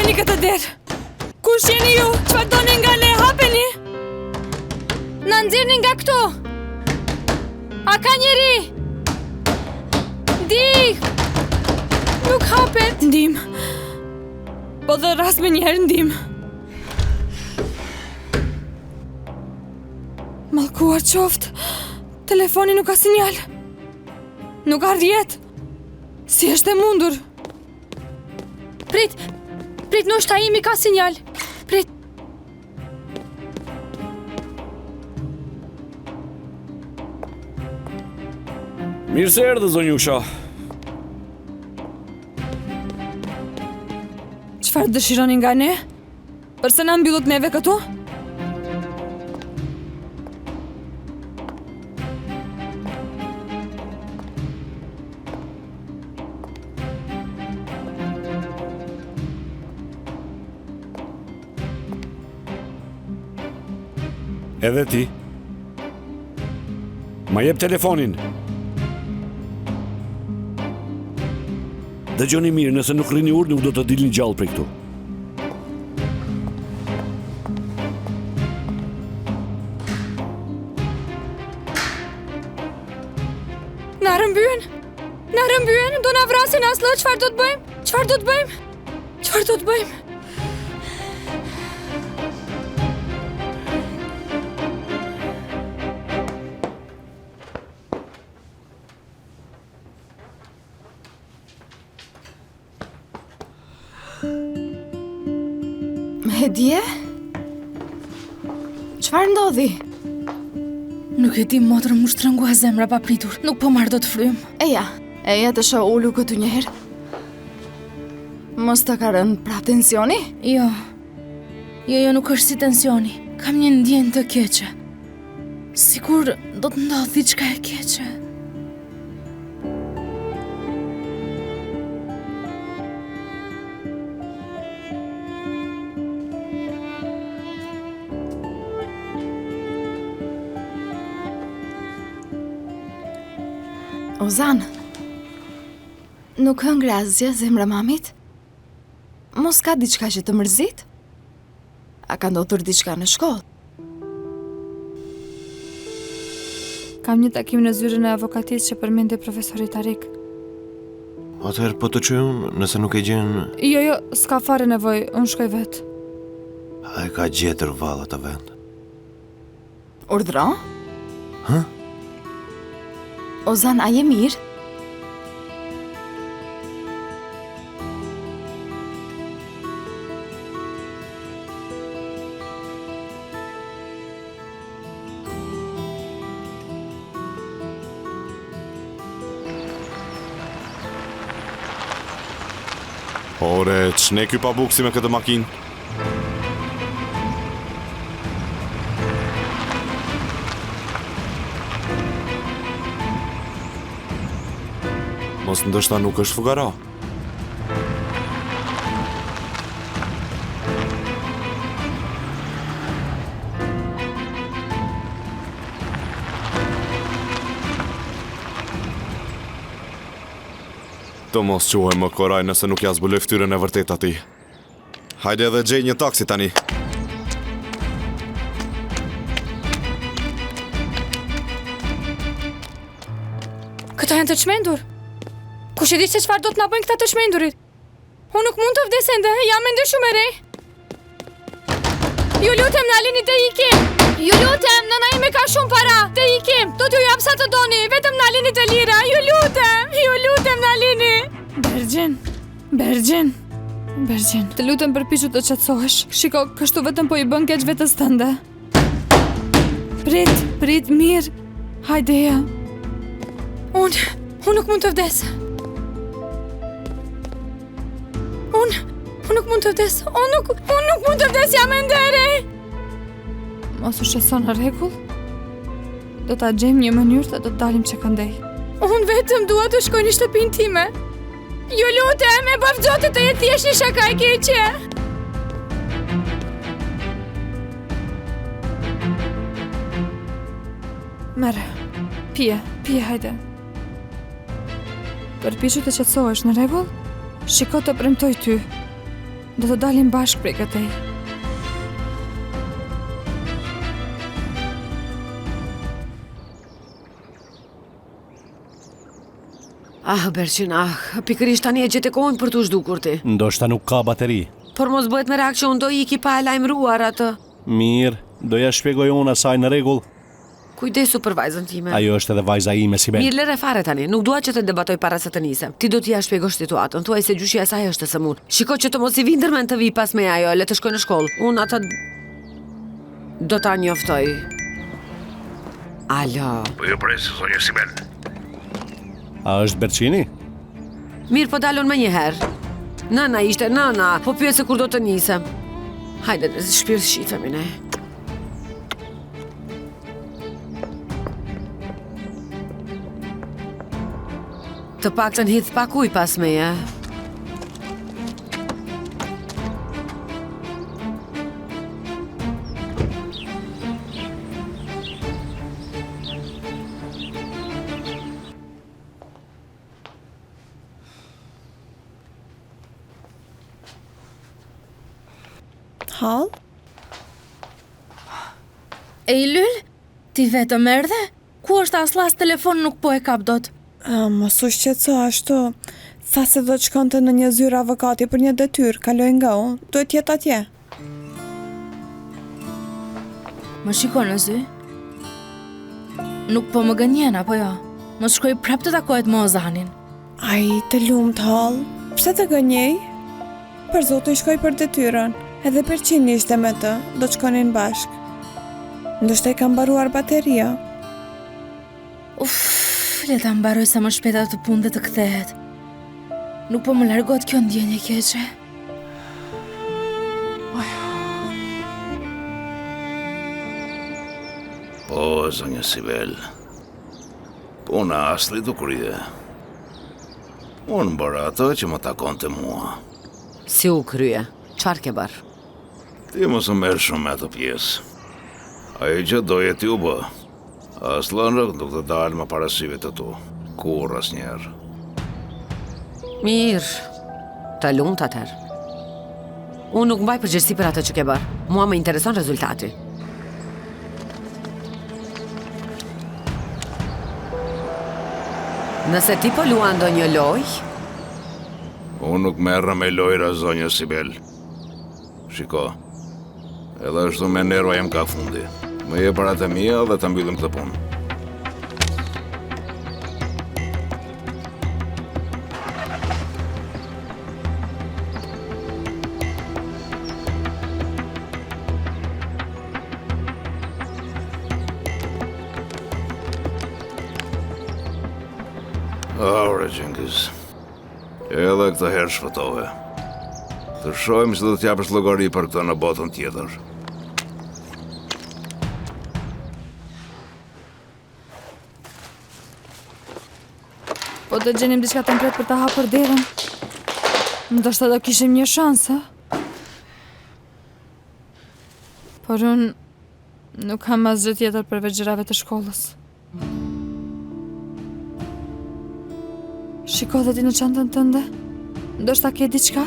Hapeni këtë derë! Kush jeni ju? Çfarë doni nga ne? Hapeni! Na nxirrni nga këtu! A ka njeri? Ndihmë! Nuk hapet! Ndihmë! Po thërras menjëherë ndihmë! Mallkuar qoftë! Telefoni nuk ka sinjal! Nuk ka rrjet! Si është e mundur? Prit, prit, ndoshta imi ka sinjal. Prit. Mirë se erdhe, zonjusha. Çfarë dëshironi nga ne? Përse na mbyllët neve këtu? Edhe ti. Ma jep telefonin. Dëgjoni mirë, nëse nuk rrini urtë, nuk do të dilni gjallë prej këtu. Na rrëmbyen! Na rrëmbyen, do na vrasin Asllë, çfarë do të bëjmë? Çfarë do të bëjmë? Çfarë do të bëjmë? Hedije? Çfarë ndodhi? Nuk e di motër m'u shtrëngua zemra papritur. Nuk po marr dot frymë. Eja, eja të shoh ulu këtu një herë. Mos të ka rënë prapë tensioni? Jo. Jo, jo, nuk është si tensioni. Kam një ndjenjë të keqe. Sikur do të ndodhë diçka e keqe. Ozan, nuk hëngre asgjë zemra e mamit? Mos ka diçka që të mërzit? A ka ndodhur diçka në shkollë? Kam një takim në zyrën e avokatisë që përmendi profesori Tarik. Atëherë po të çoj unë, nëse nuk e gjen... Jo, jo, s'ka fare nevojë, unë shkoj vetë. A e ka gjetur vallë atë vend? Urdhro? Hë? Ozan, a je mirë? Ore, ç'ne ky pabuksi me këtë makinë? Mos ndoshta nuk është fukara. Të mos quhem më Koraj nëse nuk ia zbuloj fytyrën e vërtetë atij. Hajde edhe gjej një taksi tani. Këta janë të çmendur. Kush e di se çfarë do të na bëjnë këta të çmendurit? Unë nuk mund të vdes ende, jam ende shumë e re. Ju lutem, na lini të ikim. Ju lutem, nëna ime ka shumë para. Të ikim, do t'ju jap sa të doni, vetëm na lini të lira. Ju lutem, ju lutem, na lini. Bergjin, Bergjin, Bergjin. Të lutem përpiqu të qetësohesh. Shiko, kështu vetëm po i bën keq vetes tënde. Prit, prit, mirë. Hajde ja. Unë, unë nuk mund të vdes. Unë, unë nuk mund të vdes. Unë nuk, unë nuk mund të vdes, jam ende e re. Mos u shqetëso në rregull. Do ta gjejmë një mënyrë dhe do të dalim që këndej. Unë vetëm dua të shkoj në shtëpinë time. Ju lutem, e bëftë Zoti të jetë thjesht një shaka e keqe. Merre, pije, pije, hajde. Përpiqu të qetësohesh në rregull? Shiko të premtoj ty. Do të dalim bashkë prej këtej. Ah, Berçin, ah, pikërisht tani e gjete kohën për t'u zhdukur ti. Ndoshta nuk ka bateri. Por mos bëhet merak që unë do iki pa e lajmëruar atë. Mirë, do ia shpjegoj unë asaj në rregull. Kujdesu për vajzën time. Ajo është edhe vajza ime, Sibel. Mirë, lëre fare tani. Nuk dua që të debatoj para se të nisem. Ti do t'ia shpjegosh situatën. Thuaj se gjyshja e saj është e sëmurë. Shiko që të mos i vijë ndërmend të vijë pas meje ajo, le të shkojë në shkollë. Unë atë do ta njoftoj. Alo. Po ju pres, zonja Sibel. A është Berçini? Mirë, po dal unë menjëherë. Nëna ishte nëna, po pyet se kur do të nisem. Hajde, shpirt shifemi ne. Të paktën hidh pak ujë pas meje. Hallë? Ejlyl, ti vetëm erdhe? Ku është Aslla as telefon nuk po e kap dot. A, mos u shqetëso ashtu. Tha se do të shkonte në një zyrë avokati për një detyrë, kaloi nga unë, duhet të jetë atje. Më shiko në sy. Nuk po më gënjen, apo jo? Mos shkoi prapë të takohet me Ozanin. Ai, të lumtë hallë, pse të gënjej? Për zotin shkoi për detyrën, edhe Berçini ishte me të, do të shkonin bashkë. Ndoshta i ka mbaruar bateria. Uf, le ta mbarojë sa më shpejt atë punë dhe të kthehet. Nuk po më largohet kjo ndjenjë e keqe. Po, zonja Sibel. Puna e Asllit u krye. Unë bëra atë që më takonte mua. Si u krye? Çfarë ke bërë? Ti mos u merr shumë me atë pjesë. Ajo që doje ti u bë. Aslla nuk do të dalë më para syve të tu. Kurrë asnjëherë. Mirë. Të lumtë atëherë. Unë nuk mbaj përgjegjësi për atë që ke bërë. Mua më intereson rezultati. Nëse ti po luan ndonjë lojë, Unë nuk merrem me lojra, zonja Sibel. Shiko, edhe ashtu me nerva jam ka fundi. Më jep paratë e mia dhe ta mbyllim këtë punë. Ore, Xhengiz. Edhe këtë herë shpëtove. Të shohim se do të japësh llogari për këtë në botën tjetër. Po të gjenim diçka të mprehtë për ta hapur derën. Ndoshta do kishim një shans, ë? Por unë nuk kam asgjë tjetër përveç gjërave të shkollës. Shiko dhe ti në çantën tënde. Ndoshta ke diçka?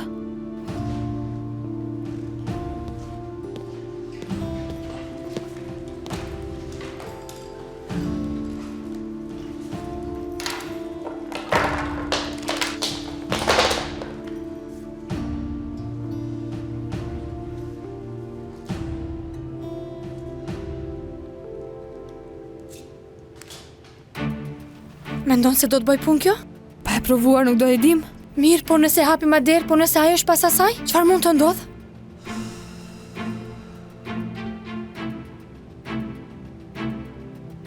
Mendon se do të bëjë punë kjo? Pa e provuar nuk do e dimë. Mirë, por nëse hapim atë derë, po nëse ajo është pas asaj, çfarë mund të ndodhë?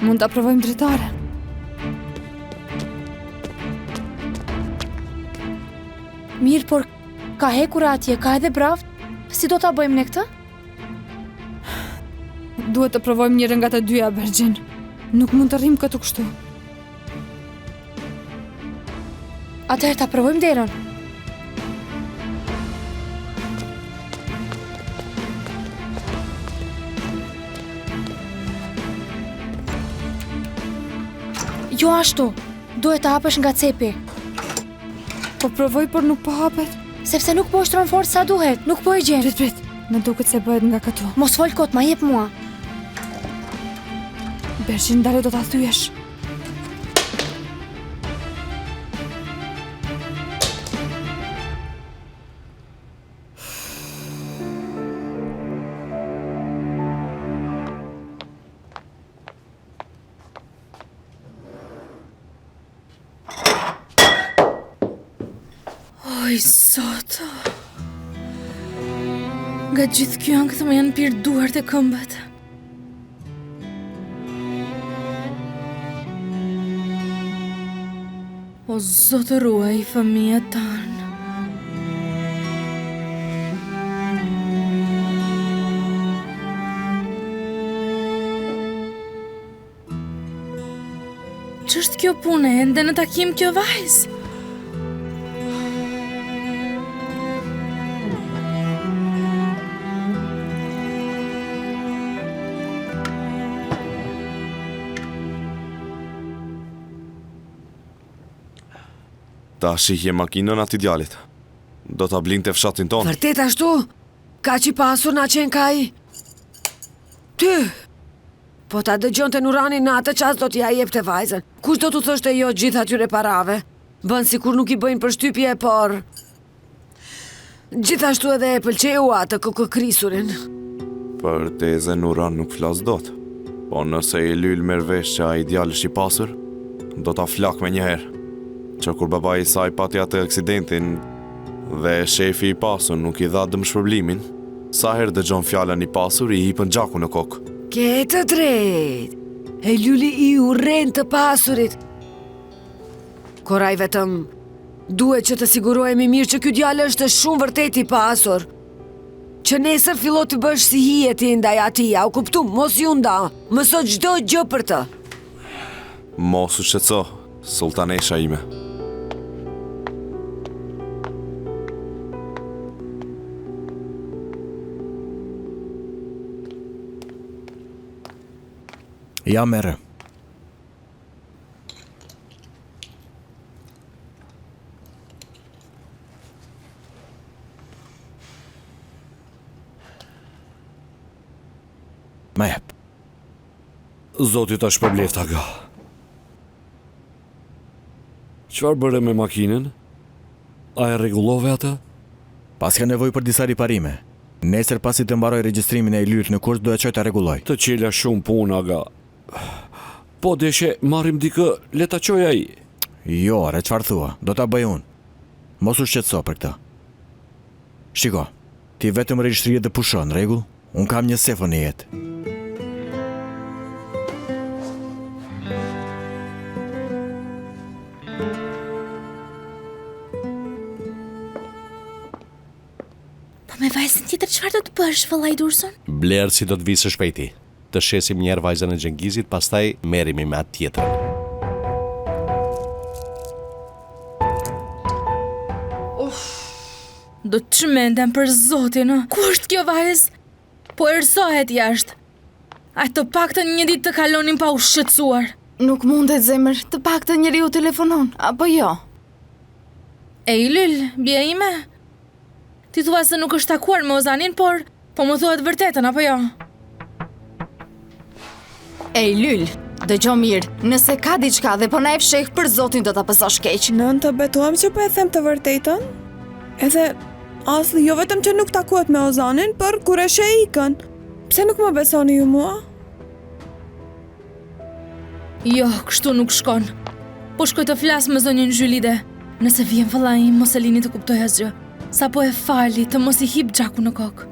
Mund ta provojmë dritaren. Mirë, por ka hekura atje, ka edhe bravë. Si do ta bëjmë ne këtë? Duhet të provojmë njërën nga të dyja, Berxhin. Nuk mund të rrimë këtu kështu. Atëherë ta provojmë derën. Jo ashtu, duhet ta hapësh nga cepi. Po provoj, por nuk po hapet. Sepse nuk po ushtron forcë sa duhet, nuk po e gjen. Prit, prit, më duket se bëhet nga këtu. Mos fol kot, ma jep mua. Berqin, ndalu do ta thyesh. Oj, zot. Nga gjithë kjo ankth më janë pirë duart e këmbët. O zot ruaj fëmijët tanë. Ç'është kjo punë ende në takim kjo vajzë? Ta shihje makinën atij djalit. Do ta blinte fshatin tonë. Vërtet ashtu? Kaq i pasur na qenka ai? Ty! Po ta dëgjonte Nurani në atë çast do t'ia jepte vajzën. Kush do t'u thoshte jo gjithë atyre parave? Bën sikur nuk i bëjnë përshtypje, por... Gjithashtu edhe e pëlqeu atë kokëkrisurin. Për tezen Nuran nuk flas dot. Po nëse Ejlyl merr vesh që ai djalë është i pasur, do ta flakë menjëherë. Që kur babai i saj pati atë aksidentin dhe shefi i pasur nuk i dha dëmshpërblimin, sa herë dëgjon fjalën i pasur i hipën gjaku në kokë. Ke të drejtë. Ejlyli i urren të pasurit. Koray vetëm duhet që të sigurohemi mirë që ky djalë është shumë vërtet i pasur. Që nesër fillo të bësh si hije ti ndaj atij, a u kuptu, mos iu nda, mëso çdo gjë për të. Mos u shqetëso, sultanesha ime. Ja merre. Ma jep. Zoti ta shpërbleftë aga. Çfarë bëre me makinën? A e rregullove atë? Paska nevojë për disa riparime. Nesër pasi të mbaroj regjistrimin e Ejlylit në kurs do e çoj ta rregulloj. Të çela shumë punë aga. Po deshe marrim dikë, le ta çojë ai. Jo, ore, çfarë thua? Do ta bëj unë. Mos u shqetëso për këtë. Shiko, ti vetëm rri shtrihet dhe pusho, në rregull? Unë kam një sefo në jetë. Po me vajzën tjetër çfarë do të bësh, vëllai Dursun? Blerësi do të vijë së shpejti. Të shesim njëherë vajzën e Xhengizit, pastaj merremi me atë tjetrën. Uf, do të çmendem për zotin. Ku është kjo vajzë? Po errësohet jashtë. A të paktën një ditë të kalonim pa u shqetësuar. Nuk mundet zemër, të paktën njeriu telefonon, apo jo? Ejlyl, bija ime, ti thua se nuk është takuar me Ozanin, por po më thua të vërtetën, apo jo? Ejlyl, dëgjo mirë, nëse ka diçka dhe po na e fsheh për zotin do ta pësosh keq. Nënë të betohem që po e them të vërtetën? Edhe Asli jo vetëm që nuk takohet me Ozanin, por kur e sheh ikën. Pse nuk më besoni ju mua? Jo, kështu nuk shkon. Po shkoj të flas me zonjën Zhylide. Nëse vjen vëllai im, mos e lini të kuptojë asgjë. Sapo e fali, të mos i hip gjaku në kokë.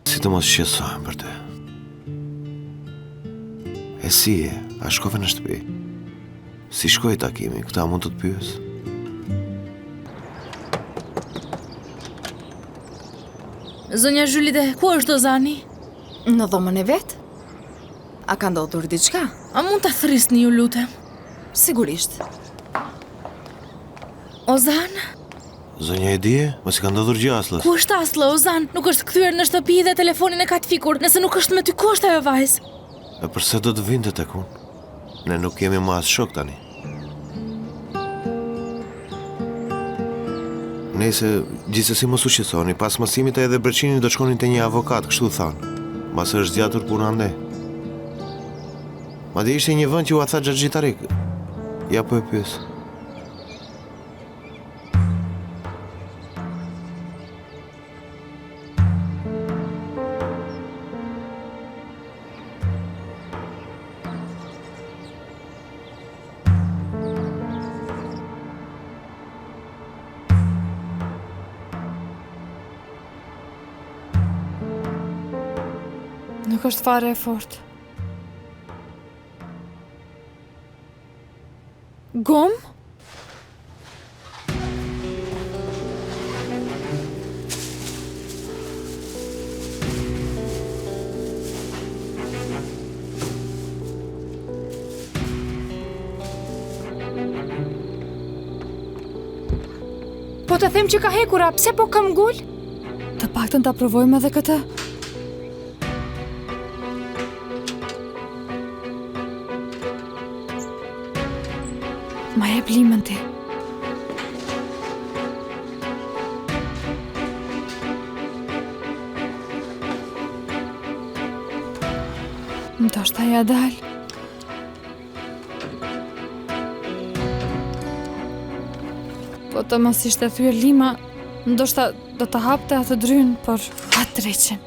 Si të mos shqetësohem për ty? E si je? A shkove në shtëpi? Si shkoi takimi? Këtë a mund të të pyes? Zonja Zhylide, ku është Ozani? Në dhomën e vet? A ka ndodhur diçka? A mund ta thërrisni ju lutem? Sigurisht. Ozan? Zonja Hedije, mos i ka ndodhur gjë Asllës. Ku është Asllë, Ozan? Nuk është kthyer në shtëpi dhe telefonin e ka të fikur. Nëse nuk është me ty, ku është ajo vajzë? E përse do të vinte tek unë? Ne nuk jemi më as shokë tani. Nejse, gjithsesi mos u shqetësoni, pas mësimit ai dhe Berçini do shkonin te një avokat, kështu thanë. Mbase është zgjatur puna andej. Madje ishte një vend që ua tha xhaxhi Tarik. Ja po e pyes. Nuk është fare e fortë. Gomë? Po të them që ka hekura, pse po këmbëngul? Të paktën ta provojmë edhe këtë. Ma jep limën ti. Ndoshta ia dal. Po të mos ishte thyer lima, ndoshta do ta hapte atë drynë, por a dreqin.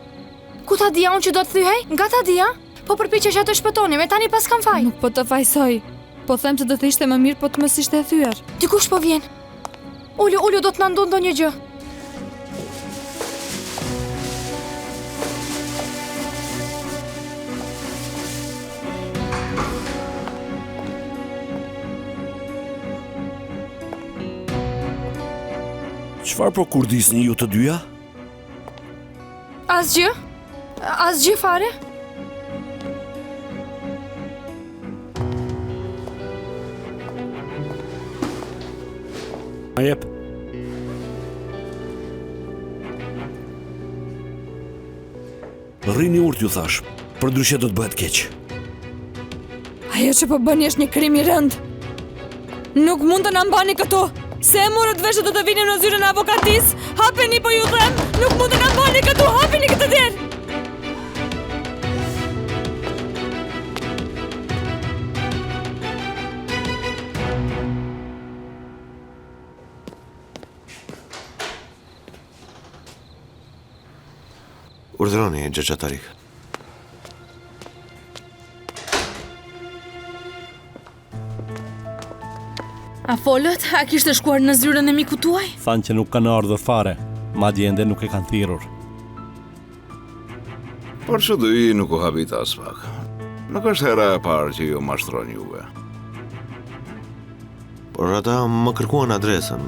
Ku ta dija unë që do të thyhej? Nga ta dija? Po përpiqesha të shpëtonim, e tani paskam faj. Nuk po të fajësoj. Po them se do të ishte më mirë po të mos ishte thyer. Dikush po vjen. Ulu, ulu, do të na ndodhë ndonjë gjë. Çfarë po kurdisni ju të dyja? Asgjë? Asgjë fare? Ma jep. Rrini urtë ju thashë, përndryshe do të bëhet keq. Ajo që po bëni është një krim i rëndë. Nuk mund të na mbani këtu. Se e morët vesh që do të vinim në zyrën e avokatisë? Hapeni po ju them, nuk mund të na mbani këtu, hapeni këtë derë. Urdhëroni, xhaxha Tarik. A folët? A kishte shkuar në zyrën e mikut tuaj? Thanë që nuk kanë ardhur fare, madje ende nuk e kanë thirrur. Por çudi nuk u habita aspak. Nuk është hera e parë që ju mashtron juve. Por ata më kërkuan adresën.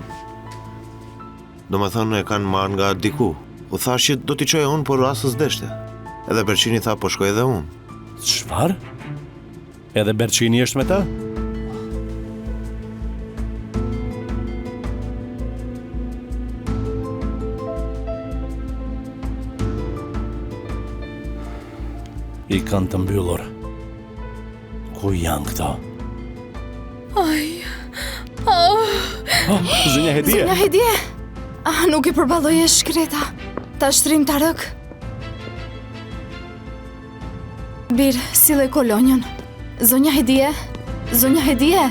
Domethënë e kanë marrë nga diku. U thashë që do t'i çoja unë, por Asllë s'deshte. Edhe Berçini tha po shkoj edhe unë. Çfarë? Edhe Berçini është me ta? I kanë të mbyllur. Ku janë këto? Aj. Oh. Oh, zonja Hedije. Zonja Hedije. Ah, nuk e përballoj e shkreta. Ta shtrijmë Tarik. Bir, sille kolonjën. Zonja Hedije. Zonja Hedije.